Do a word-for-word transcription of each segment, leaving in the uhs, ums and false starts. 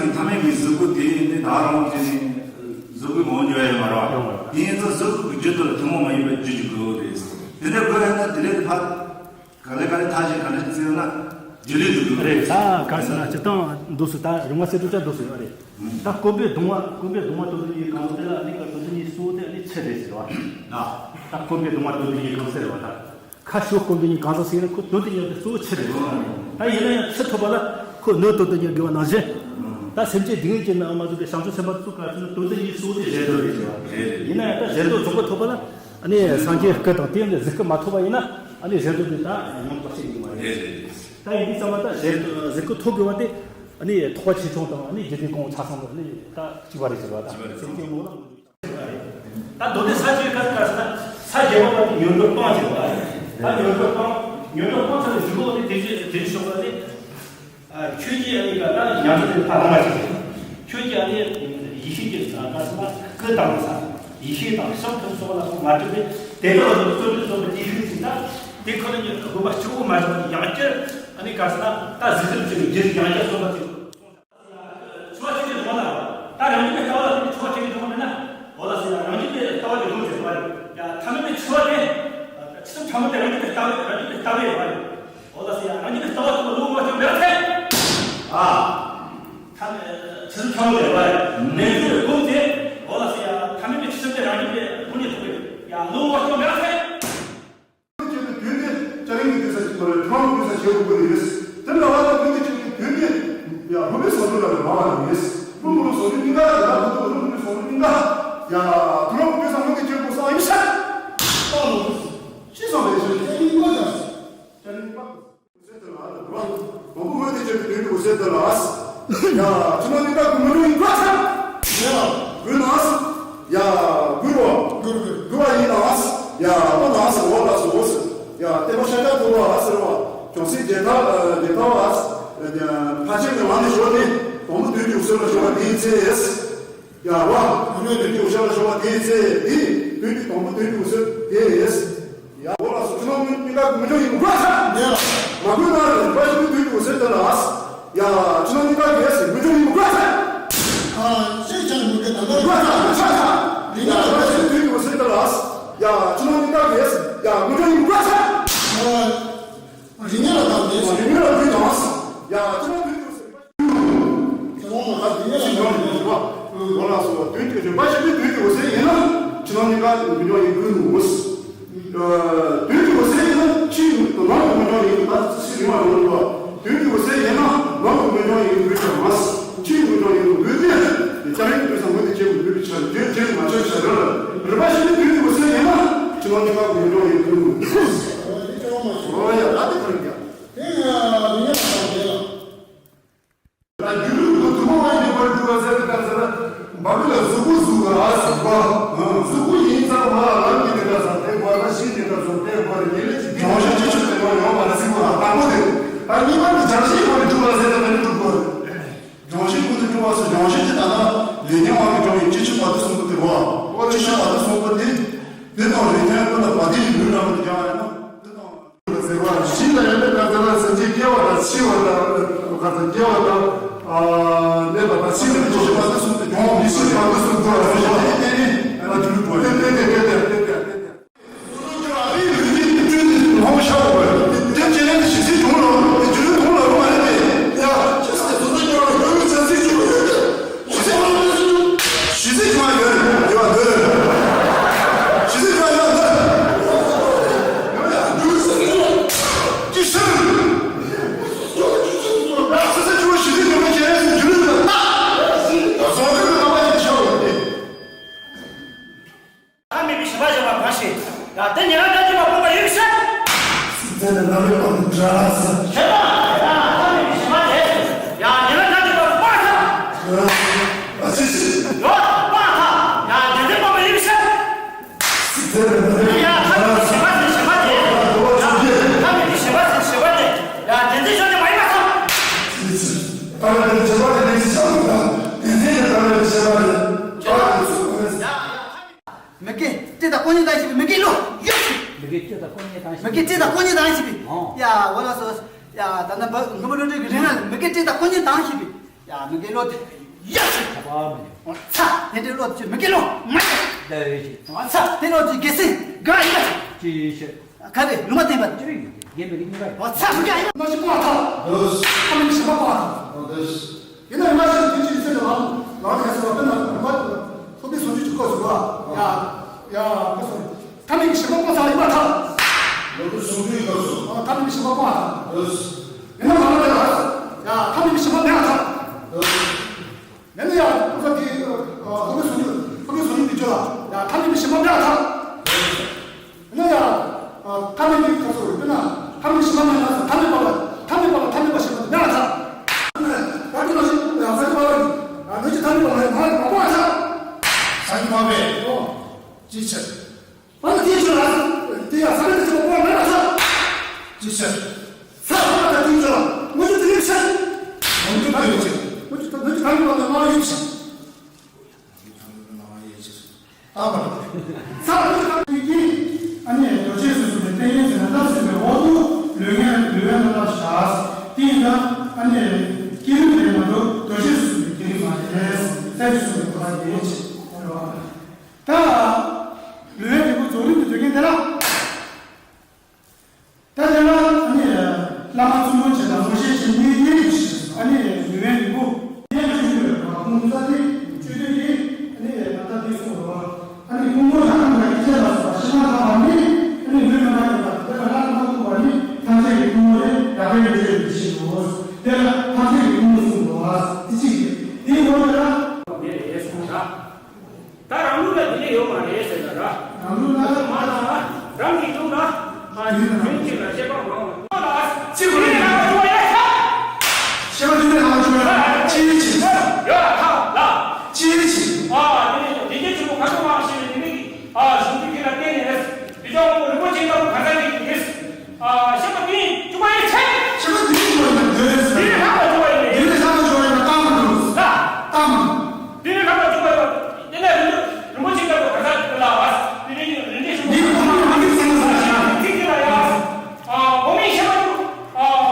མཐའ་མའི་གི་གཟུགས་སྐུ་དེ་ནི་ད་རུང་དེ་ནི་གཟུགས་སྐུ་མང་ཉུང་ཡོད་མ་རེད་བ། ཡོད་མ་རེད། དེ་ཡིན་ཙང་གཟུགས་སྐུ་གི་རྒྱུད་དུ་ལ་ཐུན་མོང་མ་ཡིན་པའི་རྒྱུད་ཀྱི་དགོས་རེད། དེ་འདྲ་དགོས་ཡོད་ན་དེ་ལས་ཕར་ག་ལེ་ག་ལེ་ཐག་བཅད་ག་ལེ་བརྩི་ཡོད་ན་རྒྱུད་ལས་དུ་དགོས་རེད། རེད། ད་ག་ཟེར་ན་སྤྱིར་བཏང་འདུག་སུ་ད་རུང་བ་སེ་འབྲུ་ཅག་འདུག་སུ་ཡོད་རེད། ད་སྐུ་འབུས་གདུང་བ་སྐུ་འབུས་གདུང་བ་དོན་དུ་ཡིན་གང་དེ་ལ་ཨ་ནི་ག་དོན་དུ་ཡིན་སུ་དེ་ཨ་ནི་ཚེ་རེད་ཟེར་བ། ད་སྐུ་འབུས་གདུང་བ་དོན་དུ་ཡིན་གང་ཟེར་བ་ད། ཁ་ཕྱོགས་སྐོར་འདི་ཉིད་གང་ཟག་ཟེར་ན་ཁོ་དོན་དུ་གཉེར་བའི་གཙོ་བོ་ཆི་རེད། ད་ཡིན་ན་ཡང་ཚེ་ཐོབ་པ་ལ་ཁོ་ནོར་དོན་དུ་གཉེར་དགོས་པ་ནང་བཞིན། ད་སེམས་ཅན་སྡུག་བསྔལ་གྱི་ནང་མ་འཛུལ་བའི་བྱང་ཆུབ་སེམས་དཔའ་ཚོ་ག་ཚོད་ནི་དོན་དུ་གཉེར་གཙོ་བོ་དེ་གཞན་དོན་རེད་ཟེར་བ། ཡིན་ན་ཡང་ད་གཞན་དོན་རྫོགས་པ་ཐོབ་པ་ལ་ཨ་ནི་སངས་རྒྱས་སྐུ་དང་དེ་ཡང་གཟུགས་སྐུ་མ་ཐོབ་པ་ཡིན་ན་ཨ་ནི་གཞན་དོན་དེ་ད་ཡོང་བ་ཞིག་ཡིན་པ་རེད། ད་ཡིན་དུས་ཙམ་པ་ད་གཞན་དོན་གཟུགས་སྐུ་ཐོབ་དགོས་པ་དེ་ཨ་ནི་ཐོབ་པ་ཆེ་ཆུང་དང་ཨ་ནི་རྒྱུ་འབྲས་གང་ཆ་ཚང་དུ་ཨ་ནི་ད་གཅིག་པ་རེད་ཟེར་བ་ད་སེམས་ཅན་ངོ་ལ། ད་མདོ་སྡེ་ས་བཅུའི་སྐབས་སྐབས་སུ་ན་ས་བརྒྱད་པ་བར་དུ་ཉོན་སྒྲིབ་སྤངས་ཀྱི་རེད་བ། ད་ཉོན་སྒྲིབ་སྤངས། ཉོན་སྒྲིབ་སྤངས་ཚར་ནས་གཞུག་གུ་དེ་དེ་བཞིན་དེ་བཞིན་གཤེགས་པ་ནི། ཨ་ཁྱོད་ཀྱིས་ཨ་ནི་ག་ད་ཉམས་ལེན་ཕར་བླང་བ་ཞིག་རེད། ཁྱོད་ཀྱིས་ཨ་ནི་ཡེ་ཤེས་ཀྱི་ས་ག་ས་ན་སྐུ་དང་ས་ཡེ་ཤེས་དང་ཤིན་ཏུ་སོགས་ལ་སོགས་མ་གྲུབ་པའི་དེ་དག་ལ་བརྩོན་འགྲུས་བརྩོན་པའི་དེ་ཤུགས་ཅིག་ད་དེ་ཁོ་ན་ཉིད་དགོས་པ་གཅིག་པོ་མ་གྲུབ་པ་ཡང་བསྐྱར་ཨ་ནི་ག་ས་ན་ད་གཟི་བརྗིད་ཅིག་རྒྱུད་ཡང་བསྐྱར་གསོན་པ་ཅིག་འཆི་བ་ཆོས་ཅན་སྒོམ་ལ། ད་རང་རྒྱུད་པའི་ལྟ་བ་ལ་བརྟེན་ནས་འཆི་བ་ཆོས་ཅན་སྒོམ་མིན་ན། འོ་ལགས་སོ་ཡ། རང་རྒྱུད་པའི་ལྟ་བ་དེ་སྒོམ་ཟེར་བ་རེད། ཡ་ཐ་མལ་པའི་འཆི་བ་དེ། འཆི་བ་ཕྲ་མོ་དེ་རང་རྒྱུད་པའི་ལྟ་བ་རང་རྒྱུད་པའི་ལྟ་བ་ཡོད་པ་རེད། འོ་ལགས་སོ་ཡ། རང་རྒྱུད་པའི་ལྟ་བ་དེ་ལ་བློ་ངོར་ཅང་མེད་པ་ཚེ། ཨ། ཐ་མལ་འཆི་བ་ཕྲ་མོ་དེ་ཡོད་པ་རེད། ནས་འཆི་བའི་སྒོམ་དེ། འོ་ལགས་སོ་ཡ། ཐ་མལ་པའི་འཆི་བ་དེ་རང་རྒྱུད་པའི་སྒོམ་ཉིད་ཐུག་པས། ཡ་བློ་ངོར་ཅང་མེད་པ་ཚེ། སྐྱེ་བའི་དུས་ནི་སྐྱ་རེངས་ཀྱི་དུས་ས་ཞིག་ཏུ་རེད། ཐུན་མོང་གི་དུས་ས་ཞེས་འབོད་ཀྱི་ཡོད། དེ་ལ་བ་དང་དུས་ཀྱི་ཆོས་ཀྱི་དུས་ནི་ཡ་ལྷུན་པོའི་ཟུང་འཇུག་ལ་རེ་བ་བ་ཡོད། ལྷུན་པོ་ལ་ཟུང་འཇུག་གཉིས་ཀ་ཡ་ལྷུན་པོ་ལྷུན་པོའི་ཟུང་འཇུག་གཉིས་ཀ་ཡ་ཐུན་མོང་གི་དུས་ས་སྔོན་གྱི་ཆོས་སྐུ་གསང་བའི་ཤར། ཤི་སོང་བའི་ཆོས་ཀྱི་སྐྱ་རེངས་པ་དང་། སྐྱ་རེངས་པ། དང་པོ་སྔོན་དུ་བྱེད་པའི་དོན་གྱི་འོད་ཟེར་དེ་ལ། ཡ། ཕྱི་ནང་གཉིས་ཀ་གི་མི་འགྲོ་ཡིན་པ་ཐལ། ཡ། འགུལ་ན། ཡ། འགུལ་བ། འགུལ་བ་ཡིན་ན། ཡ། འོ་ན་འོ་ལ་སོ་འོ་ཟེར། ཡ། བརྟན་པ་ཤཱཀྱ་ཐུབ་པ་ཟེར་བ། ཅུང་ཟད་རྒྱལ་ཐ་རྒྱལ་ཐ་བ། ཕར་ཕྱིན་གྱི་ལམ་ནས་ཞོར་ནས་དང་པོ་དོན་གྱི་འོད་ཟེར་ལ་ཞོར་བ་དེའི་ཚེ། ཡ་བ། ཀུན་ནས་དོན་གྱི་འོད་ཟེར་ལ་ཞོག་པ་དེའི་ཚེ་འདི། དོན་གྱི་དང་པོ་དོན་གྱི་འོད་ཟེར་དེ། ཡ་འོ་ལགས་སོ། ཕྱི་ནང་གཉིས་ཀ་གི་མི་འགྲོ་ཡིན་དགོས་ཚར། མ་དགོས་ན་རེ་བ་ཞིག་གི་དོན་གྱི་འོད་ཟེར་དེ་ལ། ཡ་ཕྱི་ནང་གཉིས་ཀ་གི་མི་འགྲོ་ཡིན་དགོས་ཚར། ཨ་ཤེས་ཆགས་མི་དགོས་ད་ལྟ་དགོས་ཚར་ཆགས་ཚར། ཡ་རེ་བ་ཞིག་གི་དོན་གྱི་འོད་ཟེར་དེ་ལ། ཡ་ཕྱི་ནང་གཉིས་ཀ་གི་ཡ་མི་འགྲོ་ཡིན་དགོས་ཚར། རིགས་ངེས་ལ་དང་ལྡན་ཞིང་། རིགས་ངེས་ལ་དུས་དང་། ཡ་ཕྱི་ནང་དོན་གྱི་འོད་ཟེར། ཁྱེད་རང་ལ་ད་དུས་ངེས་ལ་དང་ལྡན་ཞིང་། འོ་ལགས་སོ། དོན་གྱི་རིམ་པ་བཞིན་དུ་དོན་གྱི་འོད་ཟེར་ཡིན་ན། ཕྱི་ནང་གཉིས་ཀ་དུ་མི་འབྱུང་ཡིན་དགོས་ནོ། དོན་གྱི་འོད་ཟེར་ཡིན་ན་ཕྱིའི་ནང་གི་མི་འབྱུང་ཡིན་དགོས། ད་ཕྱི་རིམ་པ་ཡོང་དགོས། དོན་གྱི་འོད་ཟེར་ཡིན་ན་ནང་གི་མི་འབྱུང་ཡིན་དགོས་ཀྱང་མ། ཕྱིའི་མི་འབྱུང་ཡིན་དགོས་དེ། སྐྱ་རེངས་དུས་སང་མུ་དེ་སྐྱེ་བོ་འདུས་པའི་ཆར་བརྗོད་བྱེད་མ་ཆགས་ཤར་ར། རིམ་པ་བཞིན་དུ་དོན་གྱི་འོད་ཟེར་ཡིན་ན་ཕྱི་ནང་གཉིས་ཀ་དུ་མི་འབྱུང་ཡིན་དགོས་ནོ། འོ་ཡ་ད་དེ་ག་རེ་ཡ། དེ་ཡ་མི་ཉམས་པ་དེ་ལ། ད་སྒྱུ་ལུས་ཀྱི་ཐུན་མོང་མ་ཡིན་པར་གྲུབ་པ་ཟེར་བའི་སྐབས་སུ་ན། འབའ་མི་ལ་གཟུགས་པོ་གཟུགས་ལ་གཟུགས་པ། གཟུགས་པོ་ཡིན་ཙང་མ་ལ་ལམ་གྱི་དེ་འདྲ་ཟེར་དེ་བར་ན་ཤིང་དེ་འདྲ་ཟེར་དེ་བར་ཉེ་ལེ་ཅིག་སྦྱོང་བྱེད་ཅི་ཆུ་དེ་བར་ཡོང་བ་ལ་གཟིགས་པ་དང་པོ་དེ། ད་གཉིས་པ་ནི་སྦྱང་བྱེད་ཀུན་ནས་གྲུབ་པ་ཟེར་ན་ག་ནས་གྲུབ་དགོས། སྦྱང་བྱེད་ཀུན་ནས་གྲུབ་པ་སོགས་སྦྱང་བྱེད་ཀྱི་ད་ལྟ་ལས་ཉོན་དབང་གིས་བྱུང་བའི་ཅི་ཆུ་བར་དུ་གསུངས་པ་དེ་རོ། ཅི་ཆུ་བར་དུ་གསུངས་པ་དེ། དེ་དང་ལས་ཉོན་ཀུན་ལ་བ་དེ་ཡི་ལུས་རང་དུ་སྦྱང་བ་ཡིན་ན་དེ་དང་། ཟེར་བ་ཤིང་ལ་ཡོད་པའི་ཁ་ཚ་ལ་སེམས་ཅན་སྐྱེ་བ་དང་འཆི་བ་དང་ཁ་ཚ་སྐྱེ་བ་དང་ནད་པ་དང་འཆི་བའི་ཅི་ཆུ་བར་དུ་གསུངས་ཏེ་སྦྱང་བའི་ཤིང་བར་དུ་གསུངས་དགོས་པ་ཟེར་ཏེ་དེ་ནི་ང་ཚོ་ལུས་པོ་ཏེ་ཏེ་ཏེ་ཏེ་ཏེ་ཏེ་ཏེ། ཐ་མལ་པའི་ཞི་བ་བཞག་པ་གང་ཞིག་ཡ་དེ་ཉེ་བར་སྐྲག་བཅས་པ་སྤངས་པ་ཡིན་ཞེས། སྲིད་རྩེ་ནས་རྣམ་རིག་པ་འདྲ་ཟེར། ཞེས་པ། ཡ་ཐ་མལ་པའི་ཞི་བ་དེ། ཡ་ཉེ་བར་སྐྲག་བཅས་པ་སྤངས་ཐལ། ཨ་ཙི་ཙི། ཡོད་སྤངས་ཐལ། ཡ་དེ་ཚེ་སྤངས་པ་ཡིན་ཞེས། སྲིད་རྩེ་ནས་རྣམ་རིག་ཡ་ཐ་མལ་པའི་ཞི་བ་ཟེར་ཞི་བ་དེ། ཡ་ཐ་མལ་པའི་ཞི་བ་ཟེར་ཞི་བ་དེ། ཡ་དེ་ཚེ་ཞོག་དེ་མ་ཡིན་པ་སོང་། ཨ་ཙི་ཙི། ཐ་མལ་པའི་ཞི་བ་དེ་ལས་ཀྱི་ཆ་མི་འདྲ། དེ་ཚེ་ནས་ཐ་མལ་པའི་ཞི་བ་དེ། ཡ་ཡ་ཐ་མལ། མི་དགེ་སྤྱི་དང་ཀུན་ཉོན་དང་ཞེས་པའི་མི་དགེ་བློ་ཡོད་ཅིང་། མི་དགེ་སྤྱི་དང་ཀུན་ཉོན་དང་ཞེས་པའི། མི་དགེ་སྤྱི་དང་ཀུན་ཉོན་དང་ཞེས་པའི། ཨོ། ཡ་འོ་ལགས་སོ། ཡ་ད་ལྟ་འབུམ་མགོན་པོ་ཀླུ་སྒྲུབ་ཀྱི་རིང་ལ་མི་དགེ་སྤྱི་དང་ཀུན་ཉོན་དང་ཞེས་པའི། ཡ་མི་དགེ་བློ་དེ་ཡ་ཞིག་ཨ་མ་ཨོ་ཚ་དེ་འདྲའི་བློ་དེ་མི་དགེ་བློ་མ་ཡ་ལ་ཡོད་ཞིག་ཨོ་ཚ་དེ་བློ་དེ་དགེ་སེམས་དགའ་ཡ་ཞིག་ཅི་ཡོད་ཤེས། ག་རེ་ལུང་མ་བསྟན་པ་ཅི་རེད་ཡོད་ཀྱི་རྒན་པའི་རིགས་གཉིས་ཀ་ཡོད། ཨོ་ཚ་མི་དགའ་ཡ་མ་ཞིག་ཀོ་ཨ་ཐ་ལོས་ཨ་མ་ནི་ཞིག་མ་ཀོ་ཨ་ཐ་ལོས། ཡིན་ན་ཡིན་ན་ཞིག་དེ་ཅི་ཡིན་ཟེར་ལ་ལ་ལ་ཡ་ཟེར་བ་དཔེར་ན་མ་ཚོགས་པའི་སོ་ཅི་ཅིག་ཀོ་ཟེར་བ་ཡ་ཡ་ཀོ་སོ། ཐ་མི་གི་ཞིག་མ་ཀོ་ཚ་ཡིན་མ་ཐ་ལོ་ཀོ་སོ་ཅི་ཀོ་སོ། ཨོ་ཐ་མི་གི་ཞིག་མ་ཀོ་ཨ་ཐ་ལོས། ཡིན་ན་ལ་ལ་ཡ་ཡ་ཐ་མི་གི་ཞིག་མ་མེ་ཨ་ཐ་ལོས། ཡང་ན་ཡང་ཁོ་ཚོ་དེ་ཨ་ཧོ་གི་སོ་ཉུལ་ཧོ་གི་སོ་ཉུལ་དེ་ཅོ་ལ་ཡང་ཐ་མི་མི་ཤི་མ་མེ་ཨ་ཐ། ཡང་ན་ཡང་ཨ་ཐ་མི་མི་ཁ་སོ་ཡོད་ན་ཐ་མི་ཤི་མ་མེ་ན་ཐ་མི་པ་ལ་ཐ་མི་པ་ལ་ཐ་མི་པ་ཤི་མ་མེ་ཨ་ཐ། ད་དེ་ལ་ཞིག་ཡང་ས་གི་པ་ལ་ཡང་ནུ་ཅི་ཐ་མི་པ་ལ་ཡང་མ་ལ་མ་པོ་ཨ་ཐ། ས་གི་པ་བས། ཨོ། ཅི་ཆེ། ཨ་ནི་དེའི་ཕྱིར་ལ། དེ་ཡང་ས་གནས་དེ་ཆེན་པོ་པོ་ལ་མེད་ལ་ས། ཅི་ཕྱིར། ས་ཧོ་ལ་དང་དེའི་ཕྱིར་ལ། མུ་ཅུ་དེ་ཡིན་ཕྱིར། མུ་ཅུ་དེ་ཡིན་ཕྱིར། མུ་ཅུ་དེ་མུ་ཅུ་གང་གི་བར་ལ་མ་ཡིན་ཕྱིར། ད་བར། ས་མུ་ཅུ་གང་གི་ཀྱི། ཨ་ནི་རྡོ་རྗེ་སོ་སོ་ནས་བསྟན་ཡོད་ཟེར་ན་བརླབས་ཟིན་པའི་འོག་ཏུ་ལུས་ངན་ལུས་ངན་ལ་བརླབས་བཞག་དེ་ཡིན་ད་ཨ་ནི་སྐྱེས་བུ་དེ་མ་གཏོགས་རྡོ་རྗེ་སོ་སོ་ནས་སྐྱེས་རིགས་མ་རེད། ས་ཅི་སོ་སོ་ནས་གོ་བ་ཡིན་ཕྱིར། ད། ལུས་ངན་རིལ་བུ་རྫོགས་རིམ་དུ་འདོད་མཁན་དེ་ལ། ད་དེ་ལ་ཨ་ནི་བླ་མ་བཙུན་མོ་བྱེད་དང་ངོ་ཤེས་བྱེད་མི་གཉིས་ཀྱིས་ཨ་ནི་ལུས་ངན་རིལ་བུ་གཉེན་སྤྱོད་ཡོད་པ་ཁོང་ཚ་དེ་སྤྱོད་དོན་དེ་ཨ་ནི་ད་ལྟ་དེ་གསུངས་པ་ཨ་ནི་ཕུང་པོ་རང་དང་སྐྱེ་ལ་སོགས་པ་ཤི་མ་ཐག་པ་ནི་ཨ་ནི་ལུས་མི་མ་ཡིན་པ་དེ་ལ་བླ་མ་བཙུན་པ་ནི་ཐམས་ཅད་ཀྱི་ཕུང་པོ་ནི་རགས་པའི་ལུས་ཡོད་པའི་ཕྱིར་རོ། དེ་ལ་ཐམས་ཅད་ཀྱི་ཕུང་པོ་གསུངས་པ་དེ་གཅིག་རེད། དེའི་འོག་ལ། ད་རང་ལུགས་ལ་དེ་འདྲ་ཡོད་མ་རེད་ཟེར་ན་ར། རང་ལུགས་ལ། མ་ལ། རང་གི་ལུགས་ལ། ཨ་ཡིན་ན། ཡུམ་གཅིག་ལ་བཤད་པ་མང་བ། ལ། ཅི་བ་ཡིན་ན་ཅུ་བ་ཡ་ཐ། བཤད་པ་དེ་འདྲ་ལ་ཅུ་བ་ཡ་ཅི་ཡི་ཅི། ཡ་ཐ་ལ། ཅི་ཡི་ཅི། ཨ་དེ་ནི་དེ་གྱད་ཆུ་བོ་ཁ་དོག་མང་ཞེས་པའི་དེ་ནི་ཨ་གཞུང་དུ་གྱི་ལ་བརྟེན་ནས་རེད། དེ་ལྟ་བུ་རིན་པོ་ཆེ་ལྟ་བུ་ག་ས་གི་གི་རེད། ཨ་ཤེས་པ་དེ་ཅུ་བ་ཡ་ཆ། ཤེས་པ་དེ་ཅུ་བ་ཡ་དེ་རེད། དེ་ནི་ལྷག་པ་ཅུ་བ་ཡ་རེད། དེ་ནི་ལྷག་པ་ཅུ་བ་ཡ་ལྟ་མ་འགྲོ། ལ། ལྟ་མ། དེ་ནི་ལྷག་པ་ཅུ་བ་ཡ། དེ་ནས་རིན་པོ་ཆེ་ལྟ་བུ་ག་ས་ལ་བ། དེ་ནི་རིན་ཆེན་ཞུ་བ། འདི་ཁོ་ན་མ་གི་སེམས་ལ་ས་ཆ། ཚིག་དེ་ལ་ཡ། ཨ་གོ་མིན་ཤེས་པ་ཅུ། ཨ།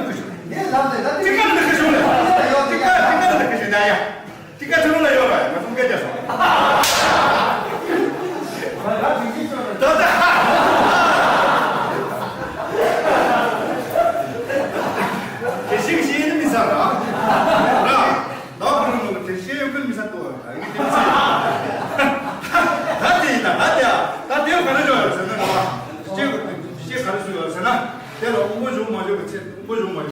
ལ་ཁུ་ཞུ། ངས་ལབ་ནས་ད་ཅི་ཀ་ལ་ཁུ་ཞུ་ལ། ཅི་ཀ་ཅི་ཀ་ལ་ཁུ་ཞུ་ད་ཡ། ཅི་ཀ་ཅི་ལ་ཡོད་ར་ང་ཚོ་སྐད་ཆ་སོང་། ད་ད་ཅི་ཅི་ཅོ་ད་ད། དེ་ཤིག་ཤེས་ནི་མི་ཚར་ར། ར། ད་ཁོ་རང་ལ་དེ་ཤེས་ཡོད་ཁུལ་མི་ཚར་འདུག་ད་ཡིན་དེ་མི་ཚེ། ད་དེ་ཡིན་ད་ད་དེ་ད་དེ་ག་རེ་ཡོད་ཟེར་ན་ར། ཅི་ཅི་ག་རེ་ཞུ་ཡོད་ཟེར་ན། དེ་ལ་དབུ་མ་བྱུང་མ་བྱུང་གི་ཚེ་དབུ་མ་བྱུང་མ་